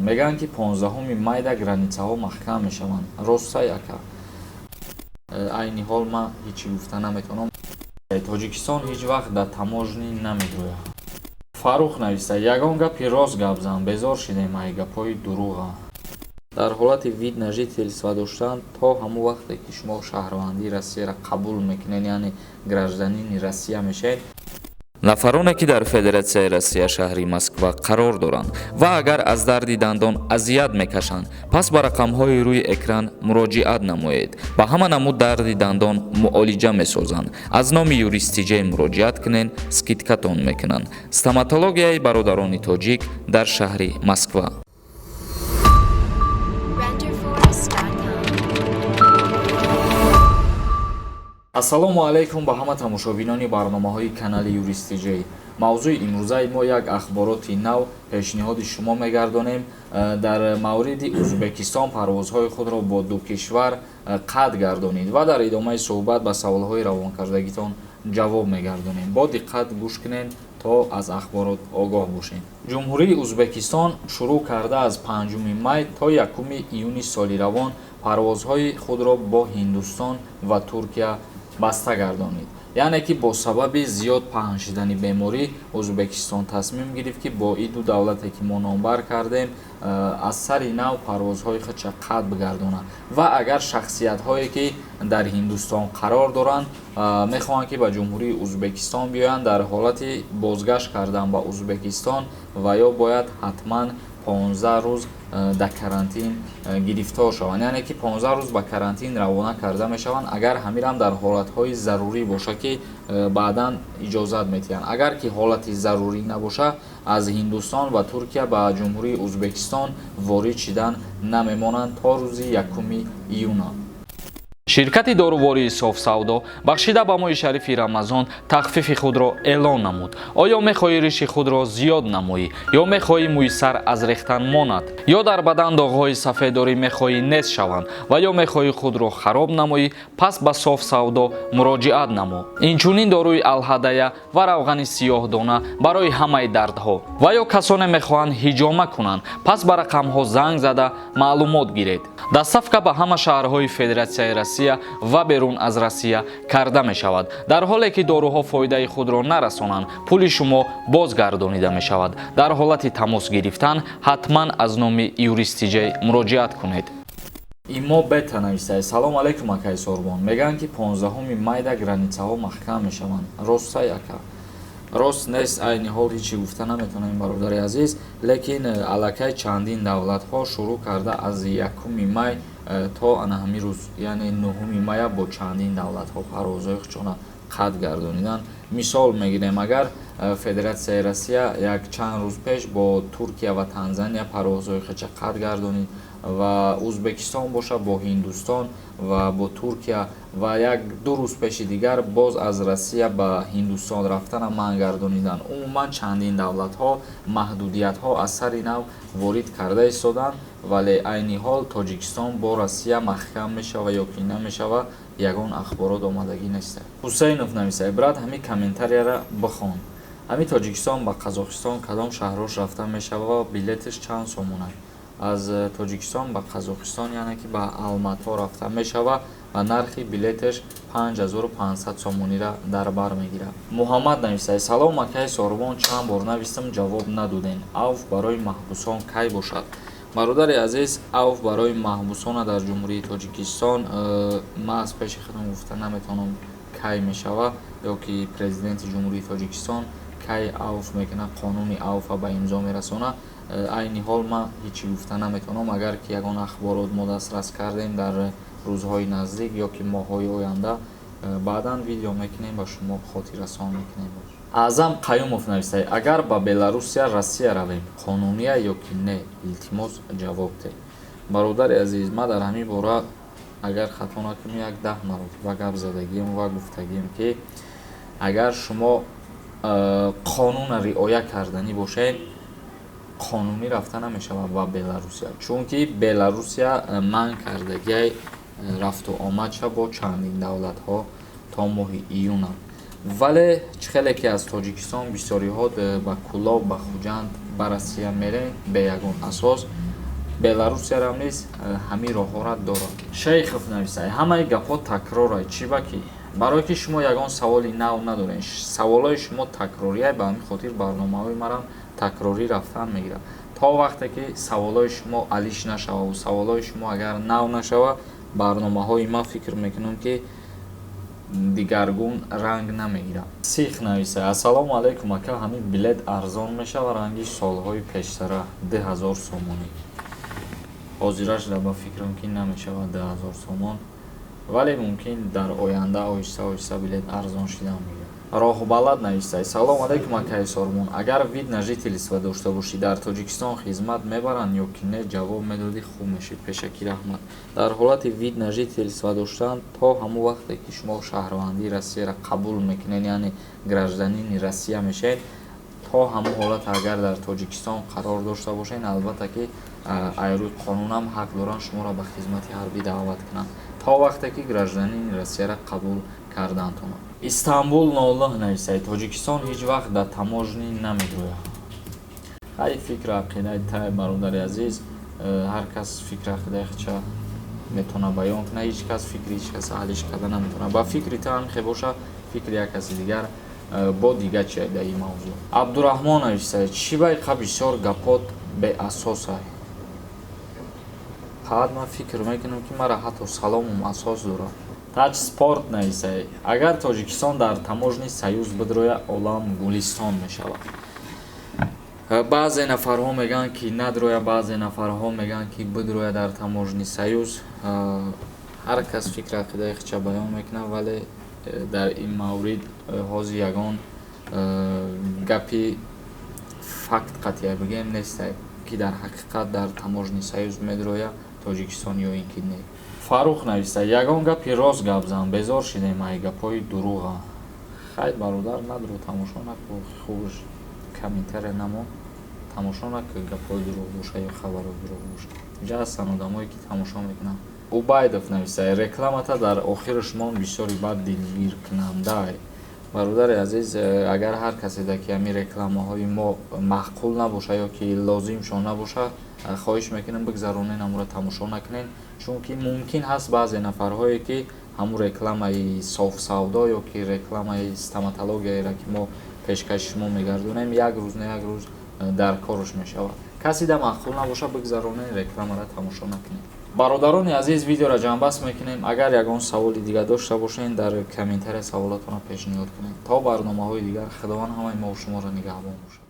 Мегӯянд, ки 15 майда границаҳо маҳкам мешаванд. Ростай, ака? Айни ҳол ман ҳечи гуфта наметавонам. Тоҷикистон ҳеҷ вақт дар таможня намегӯяд. Фаррух нависта: ягон гапи рост гап зан, безор шидем ай гапҳои дурӯға. Дар ҳолати вид на жительство доштан, то ҳамон вақте ки шумо шаҳрвандии Россияро қабул мекунед, яъне гражданини Россия мешавед. Нафароне, ки дар Федератсияи Россия, шаҳри Москва қарор доранд ва агар аз дарди дандон азият мекашанд, пас ба рақамҳои рӯи экран муроҷиат намоед. Ба ҳама намуд дарди дандон муолиҷа месозанд. Аз номи Юристиҷей муроҷиат кунед, скидкатон мекунанд. Стоматологияи бародарони тоҷик дар шаҳри Москва. Renderforest.com. Ассалому алайкум ба ҳама тамошобинони барномаҳои канали Юристиҷей. Мавзӯи имрӯзаи мо як ахбороти нав пешниҳоди шумо мегардонем. Дар мавриди Ӯзбекистон парвозҳои худро бо ду кишвар қатъ гардонид ва дар идомаи суҳбат ба саволҳои равонкардагитон ҷавоб мегардонем. Бо диққат гӯш кунед, то аз ахборот огоҳ бошед. Ҷумҳурии Ӯзбекистон шурӯъ карда аз 5 май то 1 июни соли равон парвозҳои худро бо Ҳиндустон ва Туркия баста гардонид. Яъне ки бо сабаби зиёд паҳн шидани беморӣ Ӯзбекистон тасмим гирифт, ки бо ин ду давлате, ки мо номбар кардем, аз сари нав парвозҳои худша қатъ бигардонад. Ва агар шахсиятҳое, ки дар Ҳиндустон қарор доранд, мехоҳанд, ки ба Ҷумҳурии Ӯзбекистон биёянд, дар ҳолати бозгашт кардан ба Ӯзбекистон ва ё бояд ҳатман 15 рӯз дар карантин гирифтор шаванд, яъне ки 15 рӯз ба карантин равона карда мешаванд. Агар ҳамирам дар ҳолатҳои зарурӣ боша, ки баъдан иҷозат метиҳанд. Агар ки ҳолати зарурӣ набоша, аз Ҳиндустон ва Туркия ба Ҷумҳурии Ӯзбекистон ворид шидан намемонанд то рӯзи 1 июна. Ширкати дорувории Софсавдо бахшида ба моҳи шарифи Рамазон тахфифи худро эълон намуд. Оё мехоҳӣ риши худро зиёд намоӣ ё мехоҳӣ мӯи сар аз рехтан монад, ё дар бадан доғҳои сафеддорӣ мехоҳӣ нест шаванд ва ё мехоҳӣ худро хароб намоӣ? Пас ба Софсавдо муроҷиат намо. Инчунин доруи алҳадая ва равғани сиёҳдона барои ҳамаи дардҳо. Ва ё касоне мехоҳанд ҳиҷома кунанд, пас ба рақамҳо занг зада маълумот гиред. Доставка ба ҳама шаҳрҳои Федератсияи Россия ва берун аз Россия карда мешавад. Дар ҳоле ки доруҳо фоидаи худро нарасонанд, пули шумо бозгардонида мешавад. Дар ҳолати тамос гирифтан ҳатман аз номи Юристиҷей муроҷиат кунед. Имо бета навистае: салом алайкум, акаи Сорбон. Мегӯянд, ки 15 майда границаҳо маҳкам мешаванд. Ростай, ака? Рост нест, айни ҳол ҳечи гуфта наметавонем, бародари азиз, лекин аллакай чандин давлатҳо шурӯъ карда аз 1 май то ана ҳамин рӯз, яъне 9 мая, бо чандин давлатҳо парвозҳои худшона қатъ гардониданд. Мисол мегирем, агар Федератсияи Россия як чанд рӯз пеш бо Туркия ва Танзания парвозҳои худша қатъ гардонид ва Ӯзбекистон боша бо Ҳиндустон ва бо Туркия ва як ду рӯз пеши дигар боз аз Россия ба Ҳиндустон рафтана манъ гардониданд. Умуман, чандин давлатҳо маҳдудиятҳо аз сари нав ворид карда истоданд, вале айни ҳол Тоҷикистон бо Россия маҳкам мешава ё ки намешава, ягон ахборот омадагӣ нест. Ҳусейнов нависад: брат, ҳамин комментарияра бихон. Ҳамин Тоҷикистон ба Қазоқистон кадом шаҳрош рафта мешава ва билеташ чанд сомонад? Аз Тоҷикистон ба Қазоқистон, яъне ки ба Алмато рафта мешава ва нархи билеташ 5500 сомонира дар бар мегирад. Муҳаммад нависад: салом, акаи Сорбон, чанд бор навистам, ҷавоб надодем. Авф барои маҳбусон кай бошад? Бародари азиз, авф барои маҳбусона дар Ҷумҳурии Тоҷикистон ман аз пеши худам гуфта наметавонам, кай мешава ё ки президенти Ҷумҳурии Тоҷикистон кай авф мекунад, қонуни авфа ба имзо мерасонад. Айни ҳол ман ҳечи гуфта наметавонам. Агар ки ягон ахборот мо дастрас кардем дар рӯзҳои наздик ё ки моҳҳои оянда, баъдан видео мекунем, ба шумо хотиррасон мекунем. Аъзам Қаюмов нависад: агар ба Беларусия, Россия равем, қонуния ё ки не? Илтимос, ҷавоб деҳ. Бародари азиз, ман дар ҳамин бора, агар хато накунем, як 10 маротиба гап задагием ва гуфтагием, ки агар шумо қонунро риоя карданӣ бошед, қонунӣ рафта намешавад ба Беларусия, чунки Беларусия манъ кардагиай рафту омадша бо чандин давлатҳо то моҳи июна. Вале чӣ хеле ки аз Тоҷикистон бисёриҳо ба Кӯлоб, ба Хуҷанд, ба Россия мерем бе ягон асос. Беларусиярам низ ҳамин роҳҳоро дорад. Шейхов нависай: ҳамаи гапҳо такрорай, чӣ ба ки? Барое ки шумо ягон саволи нав надоред, саволҳои шумо такрорияй, ба ҳамин хотир барномаҳои марам такрорӣ рафтан мегирад. То вақте ки саволҳои шумо алиш нашававу саволҳои шумо агар нав нашава, барномаҳои ман, фикр мекунам, ки дигаргун ранг намегирад. Сих нависа: ассалому алайкум, ака, ҳамин билет арзон мешава, ранги солҳои пештара, 2000 сомонӣ? Ҳозираш ба фикрам, ки намешавад 2000 сомон, вале мумкин дар оянда оҳиста оҳиста билет арзон шидан мегирад. Роҳбалад навистай: салом алайкум, акаи Сормон, агар вид на жительство дошта бошӣ, дар Тоҷикистон хизмат мебаранд ё ки не? Ҷавоб медодӣ, хуб мешид, пешакӣ раҳмат. Дар ҳолати вид на жительство доштан, то ҳамон вақте ки шумо шаҳрвандии Россияро қабул мекунед, яъне гражданини Россия мешавед, то ҳамон ҳолат агар дар Тоҷикистон қарор дошта бошед, албатта ки аз рӯи қонунам ҳақ доранд шуморо ба хизмати ҳарбӣ даъват кунанд, то вақте ки гражданини Россияро қабул кардаантон. Истанбул 09 нависай: Тоҷикистон ҳеҷ вақт дар таможня намедрояд. Ҳай, фикру ақидаи тай, бародари азиз, ҳар кас фикру ақидаи худша метавона баён кунад, ҳеҷ кас фикри ҳеҷ каса ҳалиш карда наметавонад. Ба фикри ту ҳам хе боша, фикри як каси дигар бо дига чи дар ин мавзӯъ. Абдураҳмон нависай: чӣ байқа бисёр гапот беасосай? Фақат ман фикр мекунам, ки мара ҳатто саломум асос дорад. Таҷ Спорт нависай: агар Тоҷикистон дар таможенный союз бидроя, олам гулистон мешавад. Баъзе нафарҳо мегӯянд, ки надроя, баъзе нафарҳо мегӯянд, ки бидроя дар таможенный союз. Ҳар кас фикр ақидаи худша баён мекунад, вале дар ин маврид ҳозир ягон гапи факт қатъия бигӯем нестай, ки дар ҳақиқат дар таможенный союз медроя Тоҷикистон ё ин ки не. Фаррух нависта: ягон гапи рост гап зан, безор шидем ай гапҳои дурӯға. Хай, бародар, надро, тамошо наку, хубш комментария намо, тамошо наку, гапҳои дурӯғ боша ё хабарҳои дурӯғ боша. Инҷа ҳастанд одамое, ки тамошо мекунанд. Убайдов нависта: рекламата дар охираш мон бисёри бад дилгиркунандай. Бародари азиз, агар ҳар каседа ки ҳамин рекламаҳои мо маъқул набоша ё ки лозимшон набоша, хоҳиш мекунем, бигзаронен, ҳамонро тамошо накунен, чунки мумкин ҳаст баъзе нафарҳое, ки ҳамун рекламаи софсавдо ё ки рекламаи стоматологияеро, ки мо пешкаши шумо мегардонем, як рӯз на як рӯз дар корш мешавад. Каседа маъқул набоша, бигзаронен, рекламаро тамошо накунед. Бародарони азиз, видеоро ҷамъбаст мекунем. Агар ягон саволи дигар дошта бошед, дар комментария саволотонро пешниҳод кунед. То барномаҳои дигар, Худованд ҳамаи мо шуморо нигаҳбон бошад.